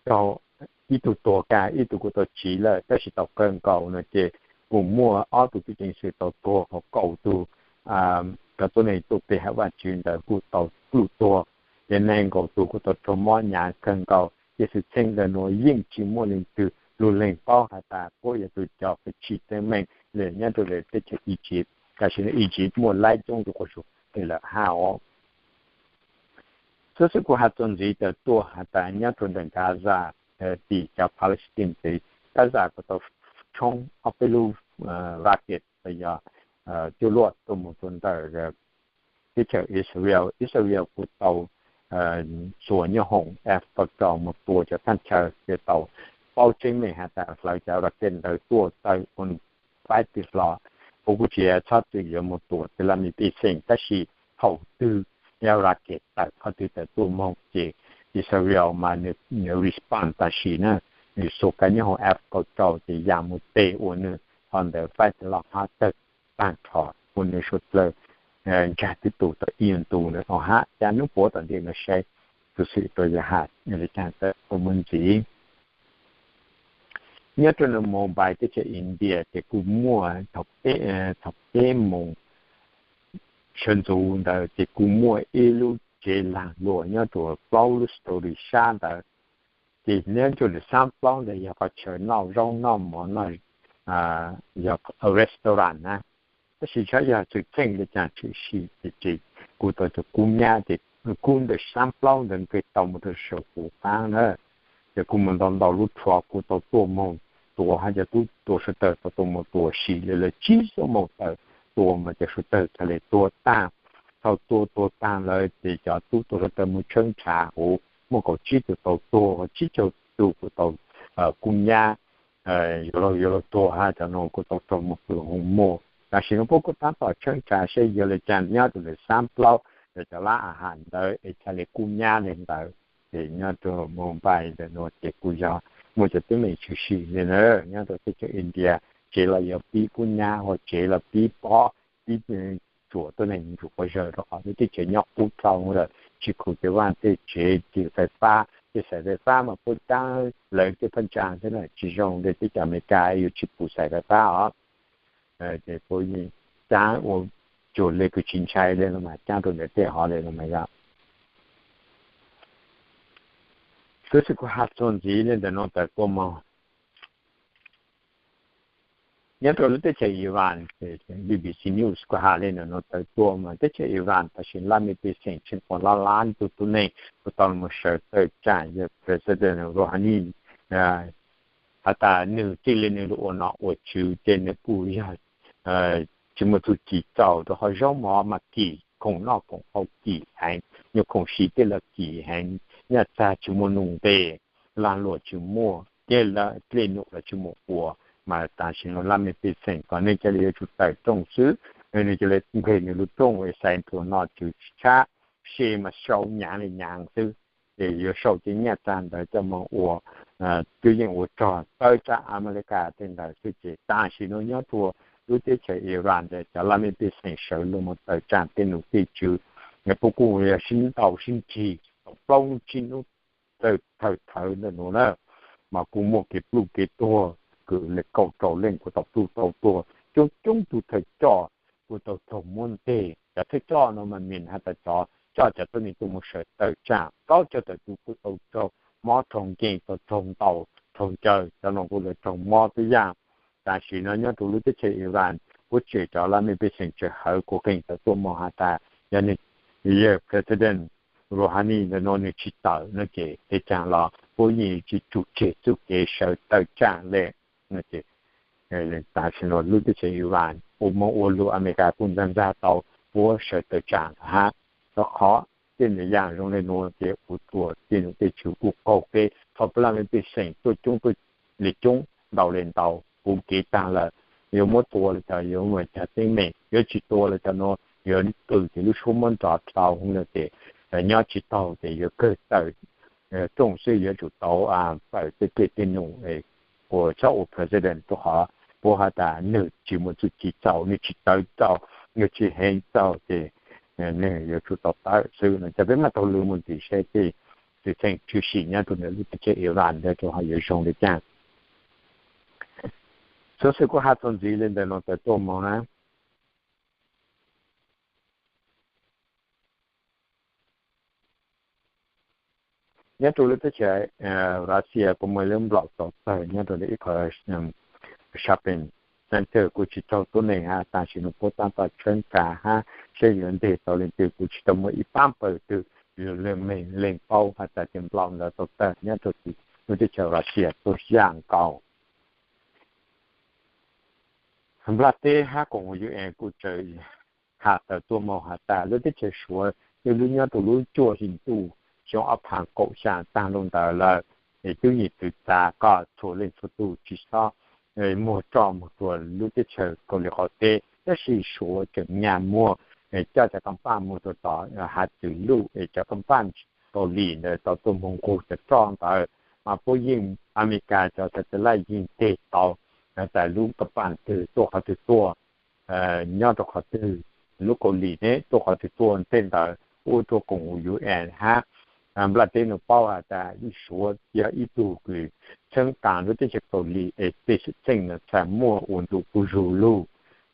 raug ib tug tuag kag, ib tug kuj tau tsiv lawm, tab sis tau kawg nkaus no ces kuj muaj ob tug tub ceev xwm tau tuag, ho kaum tug cov tuab neeg tuaj pe hawm Vaajtswv ntawd kuj tau pluj tuag, ces neeg nkaum tug kuj tau raug mob hnyav kawg nkaus. Ces xwm txheej ntawm nuav yeej tsis muaj leej twg lug lees paub has tas puab yog tug cov pab tsim teeb meem le nyob rua le teb chaws Iziv. Tam sim nuav Iziv muaj laib coob rua quas su le lawm hab os. Tub xwm kuj has txuas ntxiv tawm tuaj has tas nyob rua ntawm Gaza, tim cov Palestine tid, Gaza kuj tau tshoob ob peb lub rocket los yog cuaj luaj tuaj moog rua ntawm teb chaws Israel. Israel kuj tau txuas nyoob hoom F kaum rau moog tua cov thaaj chaw, ces tau paub tseeb meej has tas hlawv cov rocket ntawd tuaj tawm ua faib tw hlo. Kuv kuj tsis txhob txwm yuav moog tua Tel Aviv pej xeem, tab sis thaum twg rocket tawm qhov twg tawm tuaj moog ces Israel mas nws respond tam sim na, nws xuas kab nyoob hoom F kaum rau ces ya moog teg ua nwg qhov ntawd faib tw hlo hab tawg. tag nrho, ua nws suav dlawg ntsag tib tug tau ib nyuag ntu ntawd no hab. Cas hnub puav tom ntej no saib xov xwm rua yog has le caag tawm tuaj mus ntxiv. Nyob rua Mumbai teb chaws India ces kuj muaj thaum peb moos sawv ntxuv ntawd ces kuj muaj ib lub tsev laag luam nyob rua plaub lub story sab ntawd. Ces nyob rua lub sab plaub ntawd yog qhov chaw noj zaub noj mov, yog restaurant na. Tab sis tsis yog xwm txheej le caag tshwm sim ces kuj tau cov kub nyab ces kub ntawm sab plaub ntawd nkag tau mus rua saum huv qaab na. Ces kuj muaj ntau ntau lub rhuav kuj tau tuaj moog tua hab cov tub tua suav dlawg tau tuaj moog tua sim le lawv tsib xuab moos tawm tua mas cov suav dlawg txhad le tuag taag. Thaum tua tuag taag lawm ces cov tub tua suav dlawg moog tshawb nrhav huv, muaj kaum tsib tug tau tuag, tsib caug tug kuj tau kub nyab yuav luag tuag hab cov nuav kuj tau raug moog pw hoo muag. Tam sim nuav puab kuj taab tom tshawb nrhav saib yog le caag nyob rua lub sab plaub yog cov lab a has ntawd es txhad le kub nyab le ntawd. Ces nyob rua Mumbai ntawm nuav ces kuj yog muaj cov teeb meem tshwm sim le ntawd nyob rua teb chaws India, tsev los yog pib kub nyab, ho tsev los pib pob, pib tsuam tuab neeg ntsuam quas zawg rua qhov lub teb chaws nyob qub dhau lawm, tsis khuv tej vaaj tej tsev, tsis fais fab, tej xaim fais fab mas puab caab lawv tej phab ntsa xwb na, tsis zoo le teb chaws Amelikas yuav tsis pum xaim fais fab os. Ces puab caab ua cuag le kws tsis ntshai le no mas caab rua ntawm tej hov le no mas yog. Xov xwm kuv has txuas ntxiv le ntawm nuav tawm tuaj moog. Nyob rua lub teb chaws Iran, B B C News kuj has le ntawm nuav tawm tuaj mas teb chaws Iran tam sim laj mej pej xeem tsheej quas lab lab tug tuab neeg kuj tau moog sawv tawm tsaam yog President Rouhani has tas nwg txij le nwg lug ua nom ua tswv ces nwg kuj yog tsis muaj txuj ci txaus rua qhov zaub mov mas kim, khoom noj khoom haus kim heev, nyuag khoom siv tej los kim heev, nyaj txag tsis muaj num nqe, lag luam tsis muaj, dlej num los tsis muaj ua, mas tam sim nuav laj mej pej xeem kom nwg ca le yuav tsum tawm rooj xwb. Nwg ca le nqeg nwg lub rooj es xaiv nruas noj tswv tshab, se mas sau nyaav le nyaav xwb. Ces yuav sau tej nyaj txag ntawd coj moog ua cuab yeej ua rog tawv tsaam Amelikas tej ntawd xwb. Ces tam sim nuav nyob rua lub teb chaws Iran ntawd cov laj mej pej xeem sawv lug moog tawm tsaam tej num tej tswv, puab kuj yog sib ntaus sib nrig tau plaub tsib nub thawj thawj ntawm nuav na, mas kuj muaj kev pluj kev tuag kws le kaum rau leej kuj tau pluj tau tuag, coob coob tug thawj coj kuj tau raug muab nteg. Cov thawj coj no mas mej has tas cov coj cov tuab neeg tuaj moog sawv tawm tsaam, plaub caug tawm tug kuj tau raug mob raug nkeeg, tau raug ntaus raug ncaws, cov nuav kuj le raug mob tub yaaj. Tam sim nuav nyob rua lub teb chaws Iran puab tseg cov laj mej pej xeem tseg hawv kuv qeej tawm tuaj moog has tas yog nwg, yog President Rouhani ntawm nuav nwg tsis tawm no ces tej caag los puab yeej tsis tsum tseg txuj kev sawv tawm tsaam le. Tam sim nuav lub teb chaws Iran ua moog ua lug Amelikas kuj ntxag ntxag tau puab sawv tawm tsaam hab, rua qhov tej num yaam zoo le nuav ces ua rua tej num tej tswv kuj qaug qeb, thaus puab laj mej pej xeem tuaj coob tuaj le coob, ntau le ntau, puv kev taag lawm, yuav muab tua le cas, yuav muaj cov teeb meem, yuav tsis tua le cas nuav yuav qw ces lub suab muab nrov dlhau hwv le ces nyob tsis taug ces yuav kawg tawm rooj xwb, yuav tsum tau tawm tej dlej tej num ua txhob ua President rua qhov puab has tas nwg tsis muaj txuj ci txaus, nwg tsis tawv txaus, nwg tsis heev txaus ces nwg yuav tsum tau tawm xwb no. Cov peb maj taug lw moog ntxiv saib tej xwm txheej tshwm sim nyob rua ntawm lub teb chaws Iran ntawd rua qhov yuav zoo le caag. Xov xwm kuv has txuas ntxiv le ntawm nuav tawm tuaj moog na. Nyob rua lub teb chaws Russia kuj muaj lub nplaum txaus tawg nyob rua ib qho shopping center kuj tsis raug tuab neeg hab, tam sim nuav puab taab tom tshawb nrhav hab saib yuav nteg tau leej twg, kuj tsis tau muaj ib paab pawg twg leeg paub has tas cov nplaum ntawd tau tawg nyob rua lub teb chaws Russia tuaj yaj nkaus. Nplog teb hab koom haum U N kuj tsaws has tawm tuaj moog has tas lub teb chaws Suav twb lub nyob rua lub cuaj hli ntuj xyoo ob phav kaum xya taag lug ntawd lawm, es tub nyim txwv txav kom txhua leej txhua tug tsis xob muag roj moog rua lub teb chaws Kauslim Qaum Teb. Tab sis Suav tseem nyag muag coj cov kaaj paj moog rua tom hav txwv Luj, es cov kaaj paj Kauslim ntawd tau tuaj moog nqug cov roj ntawd, mas puab yeej, Amelikas cov satellite yeej nteg tau tas lub kaaj paj twg tuaj qhov twg tuaj. nyob rau qhov twg, lub Kaus Lim ne tuaj qhov twg tuaj tej ntawd ua rau koom U N hab nplaj teb no paub has tas Suav yog ib tug kws txheeb tas lub teb chaws Kaus Lim es tej xwm txheej no txhaj muaj ua ntu kuj zug lug.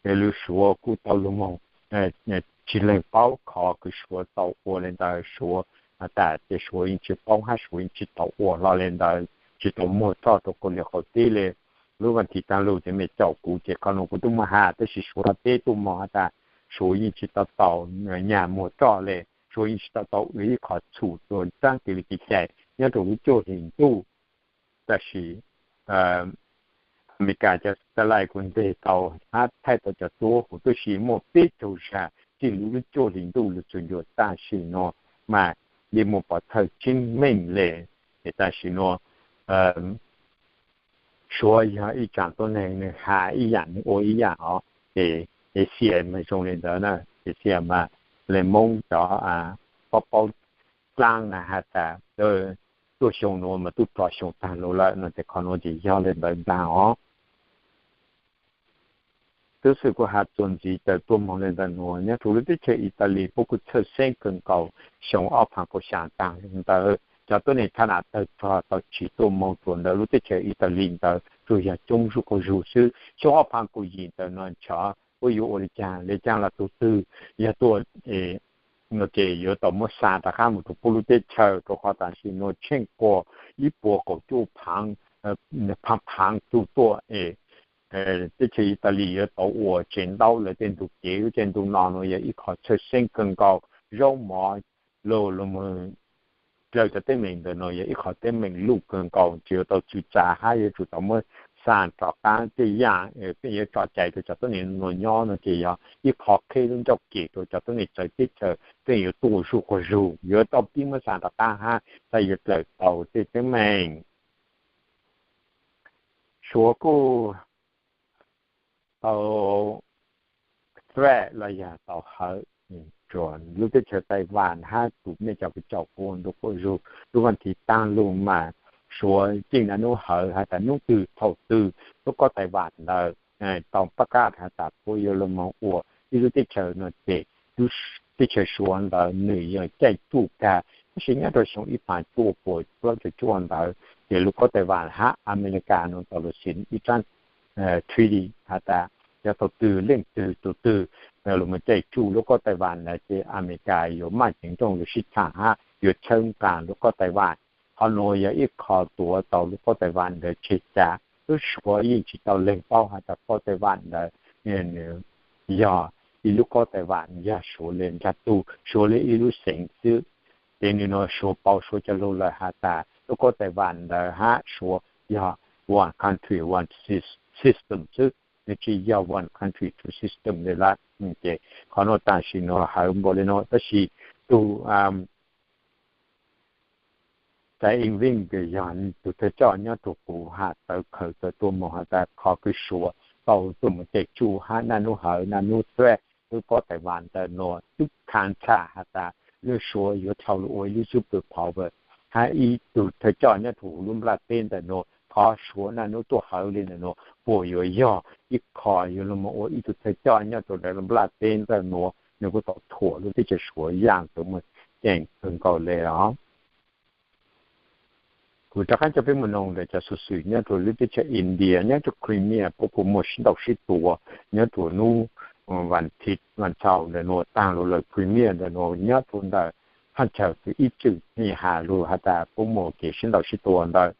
Yog li Suav kuj tau lug moog tsi leeg paub qhov kws Suav tau ua le ntawd, Suav has tas ces Suav yeej tsi paub hab Suav yeej tsi tau ua hlo le ntawd, tsi tau muag roj rau Kaus Lim qaum teb le. Lub vas thiv taag lug ces mej caum kuv ces qhov nuav kuv tub muaj has, tab sis Suav teb tuaj moog has tas Suav yeej tsi tau tau nyag muag roj le, Suav yeej tsi tau tau ua ib qho txhum rua tsaab kev li kev cai nyob rau lub cuaj hlis ntuj. Tab sis Amelikas cov satellite kuj nteg tau hab thaij tau cov duab huv tub si muaj peb caug zag txij lub cuaj hlis ntuj lug txug ncua tam sim nuav mas yeej muaj pov thawj tseeb meej le. Es tam sim nuav Suav yog ib tsaam tuab neeg nwg has ib yaam nwg ua ib yaam os, ces Asia mas zoo le ntawd na, Asia mas le Moob cov paub paub dlaab na has tas tuaj xyoo nuav mas tub rog xyoo taag lug lawm no ces qhov nuav ces yog le ntawd ntag os. Tub xwm kuj has txuas ntxiv tawm tuaj moog le ntawm nuav, nyob rua lub teb chaws Italy puab kuj txhawj xeeb kawg nkaus xyoo ob phav kaum xya taag ntawd cov tuab neeg thaj nam tawg rog tau tsiv tuaj moog rua ntawm lub teb chaws Italy ntawd tsuas yog coob zuj quas zug xwb. Xyoo ob phav kaum yim ntawm no ntshe puab yuav ua le caag le caag los tug twg yog tuaj no ces yuav tau muab xa rov qaab moog rua puab lub teb chaws, rua qhov tam sim nuav tsheej kuas ib puas kaum cuaj phaav, phaav phaav tug tuaj es teb chaws Italy yuav tau ua tsev ntaub lawv tej ntug kev. Lub caij ntuj no nuav yog ib qho txhawj xeeb kawg nkaus. Zaub mov lug lug moog dlawg cov teeb meem ntawm nuav yog ib qho teeb meem luj kawg nkaus, tsi yuav tau txwv txav hab yuav tsum tau muab xa rov qaab tej yaam peb yuav tso cai rua cov tuab neeg nuav nyob no ces yog ib qho qheb lub ncauj kev rua cov tuab neeg txawv teb chaws peb yuav tuaj zuj quas zug, yuav tau pib muab xa rov qaab hab txhaj yuav dlawg tau tej teeb meem. Suav kuj tau threat los yog tau hawv rua lub teb chaws Taiwan hab tus mej cov kws caum kuv ntu quas zug lub vas thiv taag lug mas Suav yeej nam nub hawv has tas nub twg thaum twg lub kob Taiwan ntawd tau pab kab has tas puab yuav lug moog ua ib lub teb chaws no ces teb chaws Suav ntawd nwg yog caij tsuj kag. Tab sis nyob rua xyoo ib phav cuaj puas plaub caug cuaj ntawd ces lub kob Taiwan hab Amelikas nuav tau lug xim ib tsaab treaty has tas yog thaum twg leej twg tug twg lug moog caij tsuj lub kob Taiwan ntawd ces Amelikas yuav maj ceev nrooj lug sib thaam hab yuav tshawb nqaa lub kob Taiwan. Qhov nuav yog ib qho tuav tau lub kob Taiwan ntawd tseg ca. Tub Suav yeej tsi tau leeg paub has tas kob Taiwan ntawd nwg yog ib lub kob Taiwan, yog Suav le nrag tug, Suav le ib lub xeev xwb. Ces nwg nuav Suav pauv Suav cov lug lawm has tas lub kob Taiwan ntawd hab Suav yog one country one sys-, system xwb, nwg tsi yog one country two system le lawm. Ces qhov nuav tam sim nuav hawv npaum le nuav, tab sis tug Tsai Ing-ven kws yog tug thawj coj nyob rua kuv has tawv khaws tawv tuaj moog has tas qhov kws Suav tau tuaj moog caij tsuj hab naj nub hawv naj nub threat lub kob Taiwan ntawm nuav twb khav txhaj has tas lub Suav yuav dhau lug ua ib lub superpower hab ib tug thawj coj nyob rua huv lub nplaj teb ntawm nuav. Qhov Suav naj nub tuaj hawv le ntawm nuav puas yuav yog ib qho yuav lug moog ua ib tug thawj coj nyob rua lub nplaj teb ntawm nuav? Nwg kuj tau thuam lub teb chaws Suav yaam txuv muaj ceem kawg nkaus le os. Kuv rov qab coj peb moog noog ntawm cov xuv xwm nyob rua lub teb chaws India, nyob rua Crimea puab kuj muaj sib ntaus sib tua nyob rua nub vas thiv vas txhaum ntawm nuav taag lug lawm. Crimea ntawm nuav nyob rua ntawm thaj chaw kws ib txwm nwg has lug has tas puab muaj kev sib ntaus sib tua ntawd.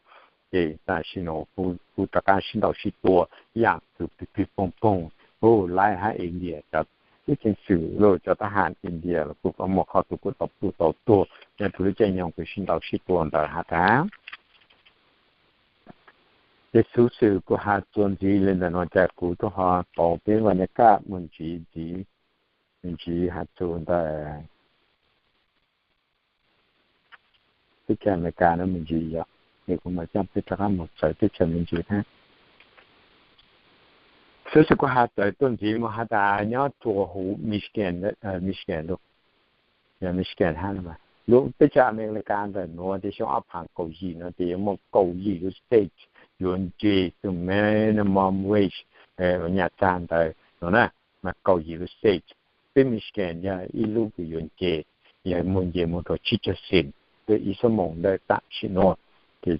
Ces tam sim nuav kuj rov qab sib ntaus sib tua yaam kws pig pig poog poog, Laib hab India cov tub ceev xwm los cov tab has India los kuj muaj qhov tug kuj tau plhu tau tuag nyob rua lub caij nyoog kws sib ntaus sib tua ntawd has tas. Ces xuv xwm kuj has txuas ntxiv le ntawm nuav, cas kuv tub ho pauv peb vas nyas kaj mus ntxiv ntxiv, ntxiv has txug ntawm teb chaws Amelikas nuav me ntsis yog, es kuv mam coj peb rov qab mus txawv teb chaws me ntsis hab. Xuv xwm kuj has txawv tuaj ntxiv mus has tas nyob rua huv Michigan, Michigan lug, yog Michigan hab, lub teb chaws Amelikas ntawm nuav ces xyoo ob phav kaum yim nuav ces yuav muaj kaum yim lub state yuav nce tug minimum wage, nyaj txag ntawd nuav na. mas kaum yim lub state. Peb Michigan yog ib lub kws yuav nce, yog muaj nce mus rau tsib caug xim lub ib xuab moos ntawm tam sim nuav. Ces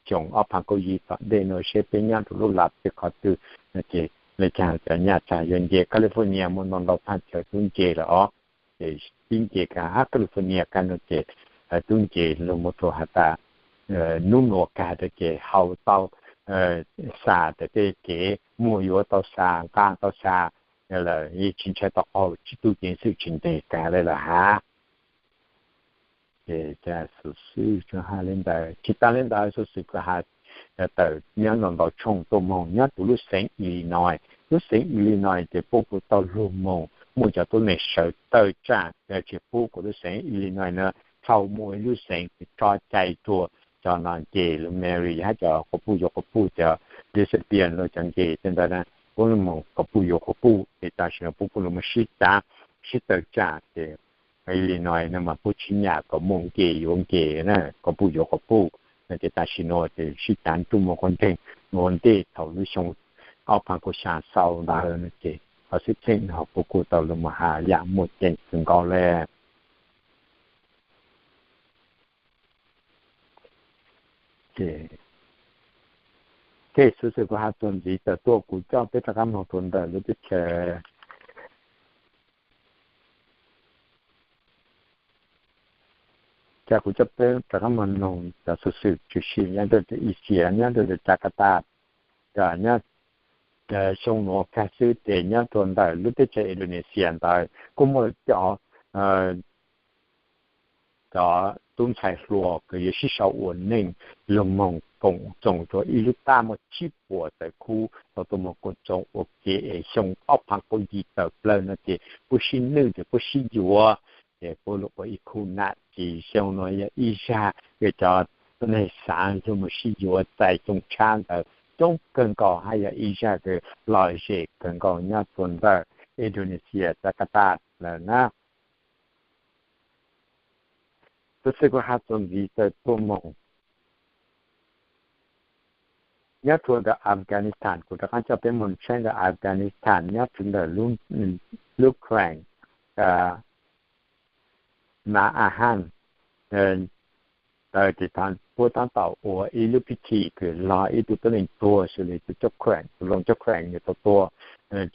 xyoo ob phav kaum yim tom ntej nuav seb peb nyob rau lub lab tej qhov twg no ces le caag cov nyaj tsaag yuav nce. California muaj ntau ntau thaaj chaw tub nce lawm os. Ces tub nce kag hab California kag no ces tub nce lug mus rau has tas nub nuav kag rau ces hau tau xa tas tej kev muag yuav tau xa nqaa tau xa lawm yeej tsis ntshai tau qaug tsis tub ceev xwm tsis ntes kag le lawm hab. Ces xov xwm tsuas has le ntawd, tsis tas le ntawd xov xwm kuj has tawm nyob ntau ntau tshooj tuaj moog nyob rua lub xeev Illinois. Lub xeev Illinois ces puab kuj tau lug moog muaj cov tuab neeg sawv tawm tsaam, tsis pub kuv lub xeev Illinois no txhaj muaj ib lub xeev kws tso cai rua cov no nce lub Mary hab cov quas puj yuav quas puj, cov lesbian los cov nce tej ntawd na, puab lug moog quas puj yuav quas puj ces tam sim no puab kuj lug moog sib cav, sib tawm tsaam ces Illinois no mas puab tsis nyam kom muaj nce yuav nce na, quas puj yuav quas puj no ces tam sim no ces sib cav ntuj moog quas nteeg. Ua ntej thaum lub xyoo ob phav kaum xya xaus ntawd no ces qhov xwm txheej no puab kuj tau lug moog has yam muaj ceem kawg nkaus le. Ces xov xwm kuv has txuas ntxiv tawm tuaj kuv coj peb rov qab moog rua ntawm lub teb chaws, ces kuv coj peb rov qab moog noog cov xov xwm tshwm sim nyob rua Asia, nyob rua Jakarta, nyob xyoo nuav kag xwb ces nyob rua ntawm lub teb chaws Indonesia ntawd kuj muaj cov, cov tub ntxhais hluas kws yuav sib sau ua neej lug moog koom txoos rua ib lub tab muaj tsib puas tawm khub tau tuaj moog koom txoos ua ke es xyoo ob phav kaum yim tawm plawg no ces puab sib nwj ces puab sib yuav, ces puab lug ua ib khub nam txiv. Xyoo no yog ib zag kws cov tuab neeg xaav lug moog sib yuav txais cooj tshab ntawd coob kawg nkaus hab yog ib zag kws lom zem kawg nkaus nyob rua ntawm Indonesia Jakarta lawm na. Xov xwm kuv has txuas ntxiv tawm tuaj moog nyob rua ntawm Afghanistan, kuv rov qab coj peb moog saib ntawm Afghanistan nyob rua ntawm lub kheem Nahal Oz ntawd ces puab taab tom ua ib lub pib thim kws lug ib tug tuab neeg tuag xws li tus coj kheem, tus loog coj kheem nws tau tuag,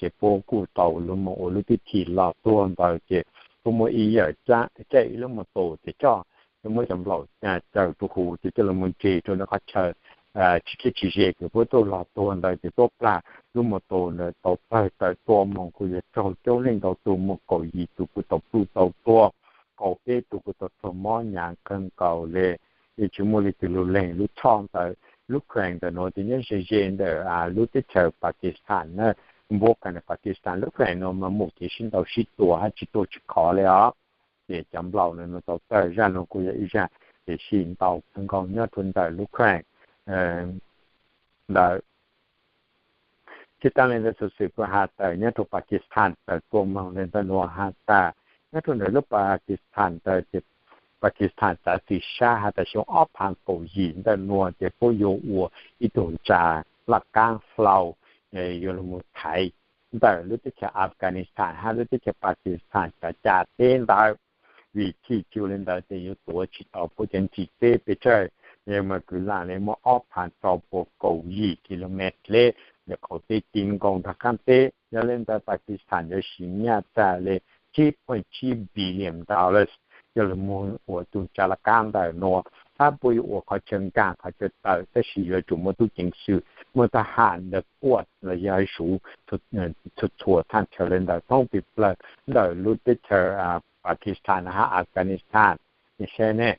ces puab kuj tau lug moog ua lub pib thim lug tuag ntawd ces puab muaj ib yawm caij ib lub mos tus ces coj, muab cov nplaum caws rua huv ces coj lug moog nres rua ntawm qhov chaw tsis kiv tsis ze kws puab tuaj lug tuag ntawd ces tuab plag lub mos tus ntawd tau pawg tawm tua moog kuj yog raug coob leej ntau tug, muaj kaum yim tug kuj tau ploj tau tuag, kaum peb tug kuj tau raug mob hnyav kawg nkaus le, yeej tsis muaj leej twg lug leeg lub choj ntawd. Lub kheem ntawm nuav ces nyob ze ze ntawm lub teb chaws Pakistan na, npuab kag ntawm Pakistan. Lub kheem no mas mus kev sib ntaus sib tua hab tsis tuag tsis khov le os. Ces cov nplaum no tau tawg zaj no kuj yog ib zaj kev sib ntaus kawg nkaus nyob rua ntawm lub kheem ntawd. Tsis tas le ntawd xov xwm kuj has tawm nyob rua Pakistan tawm tuaj moog le ntawm nuav has tas nyob rua ntawm lub Pakistan ntawd ces Pakistan txav txim sab has tas xyoo ob phav kaum yim ntawm nuav ces puab yuav ua ib tug ntsa laj kaab hlau yuav lug moog thaiv ntawm lub teb chaws Afghanistan hab lub teb chaws Pakistan cov caj teb ntawd, vim chim cuj le ntawd ces yuav tuav tsis tau puab cov ntsis teb pes tsawg, yog mas kwv lam le muaj ob phav rau puas kaum yim kilomev le, yog qaum teb ti nkaus nraag qaab teb. Yog le ntawd Pakistan yuav siv nyaj txag le tsib point tsib billion dollars coj lug moog ua tug ntsa laj kaab ntawm nuav, hab puab yuav ua qhov chaw nkaag qhov chaw tawm tab sis yuav tsum muaj tub ceev xwm, muaj thab ham ntawd kuaj los yog zuv txhua txhua thaj chaw le ntawd thoob pes plawg ntawm lub teb chaws Pakistan hab Afghanistan. Saib ne,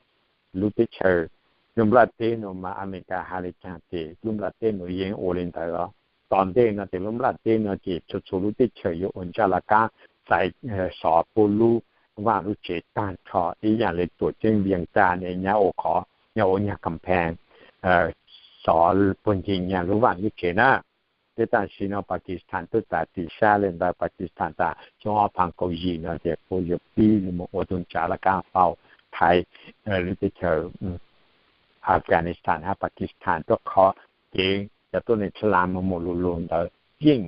lub teb chaws, lub nplaj teb nuav mas Amelikas has le caag ces lub nplaj teb nuav yeej ua le ntawd os. Tom ntej no ces lub nplaj teb no ces txhua txhua lub teb chaws yuav ua ntsa laj kaab txais xov puab lub vaaj lub tsev taag nrho ib yaam le tuam ceeb Vias Cas ne, nyag ua qhov, nyag ua nyag kamphees, xov puag ncig nyag lub vaaj lub tsev na. Teb tam sim no Pakistan twb txav txim sab le ntawd, Pakistan tas xyoo ob phav kaum yim no ces puab yuav pib lug moog ua tug ntsa laj kaab hlau thaiv lub teb chaws Afghanistan hab Pakistan, rua qhov kev cov tuab neeg Thaib Laj moog moog lug lug ntawd yeej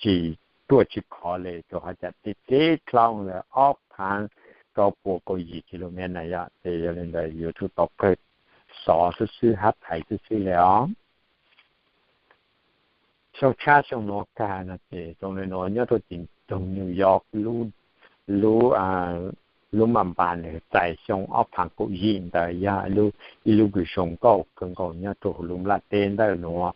tsis ruaj tsis khov li, rau qhov cas tib tib dlhau ntawd ob phav rau puas kaum yim kilomev na yom. Ces yog li ntawd yuav tsum tau kawg xov xwb xwb, hab thaiv xwb xwb li os. Xyoo tshab xyoo nuav kag no ces zoo li nuav, nyob rau tim nroog New York, lub, lub, lub mas npas nws txais xyoo ob phav kaum yim ntawd yog ib lub kws zoo nkauj kawg nkaus nyob rau hauv lub nplaj teb ntawm nuav.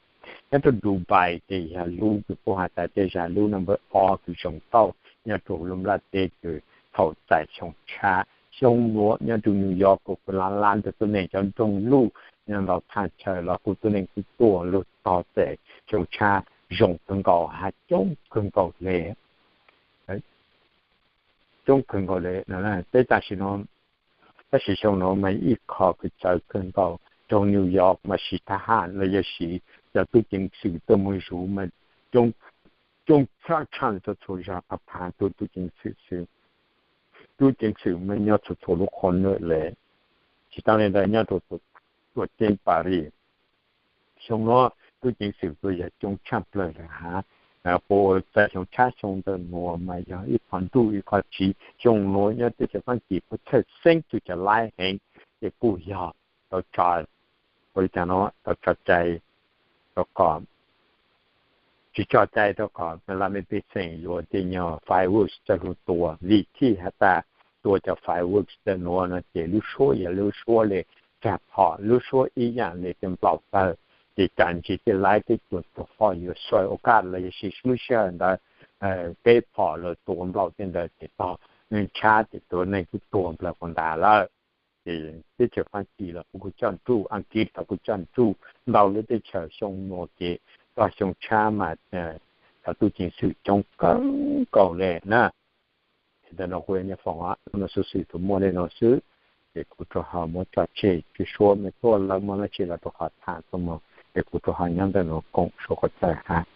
Nyob rau Dubai ces yog lub kws puab has tas tej zag lub number ob kws zoo nkauj nyob rau hauv lub nplaj teb kws thaum txais xyoo tshab. Xyoo nuav nyob rau New York kuj lab lab ntawm tuab neeg cov nroog luj, nyob ntau thaj chaw los kuj tuab neeg kuj tuaj lug tog txais xyoo tshab zoo kawg nkaus, hab coob kawg nkaus le, coob kawg nkaus le. Peb tam sim no, tab sis xyoo nuav mas ib qho kws txawv kawg nkaus, nroog New York mas siv thab ham los yog siv cov tub ceev xwm tuaj moog zuv mas coob tshaj tshaj txhua txhua zag, phav phav tug tub ceev xwm xwb. Tub ceev xwm mas nyob txhua txhua lub qhov nwm le. Tsis tas li ntawd nyob rau tuam ceeb Paris, xyoo nuav tub ceev xwm kuj yog coob tshaj plawg le hab. Puas txais xyoo tshab xyoo ntawm nuav mas yog ib qho nruj ib qho tsiv. Xyoo nuav nyob teb chaws Faab Kis puab txhawj xeeb tug cov laib heev, ces kuj yog tau tso, ua li cas no, tau tso cai rau qhov, tsis tso cai rau qhov laj mej pej xeem yuav tej nyuag fireworks txawj lug tua, vim thij has tas tua cov fireworks ntawm nuav no ces lub suab yog lub suab le rag phom, lub suab ib yaam le tej nplaum tawg, ces cas ntsis tej laib teb cuag tug hoj yuav xuaim ua kaj los yog siv lub sij hawm ntawd keb phom los tua nplaum tej ntawd ces tog ntshab ces tuab neeg kuj tuag nplawg quas ntas lawm. Ces teb chaws Faab Kis los kuj coj nruj, Aas Kiv los kuj coj nruj, ntau lub teb chaws xyoo nuav ces tog xyoo tshab mas cov tub ceev xwm coob kawg nkaus le na. Ces ntawm no kuv yog Nyaj Foom, hnub no xuv xwm tsuas muaj li no xwb, ces kuv rov ho muab tso tseg, tsis suav mej tuaj lawv muaj dlaab tsi los rau qhov tham tuaj mog, ces kuv rov ho nyob ntawm no koom suav qhov txawj hab.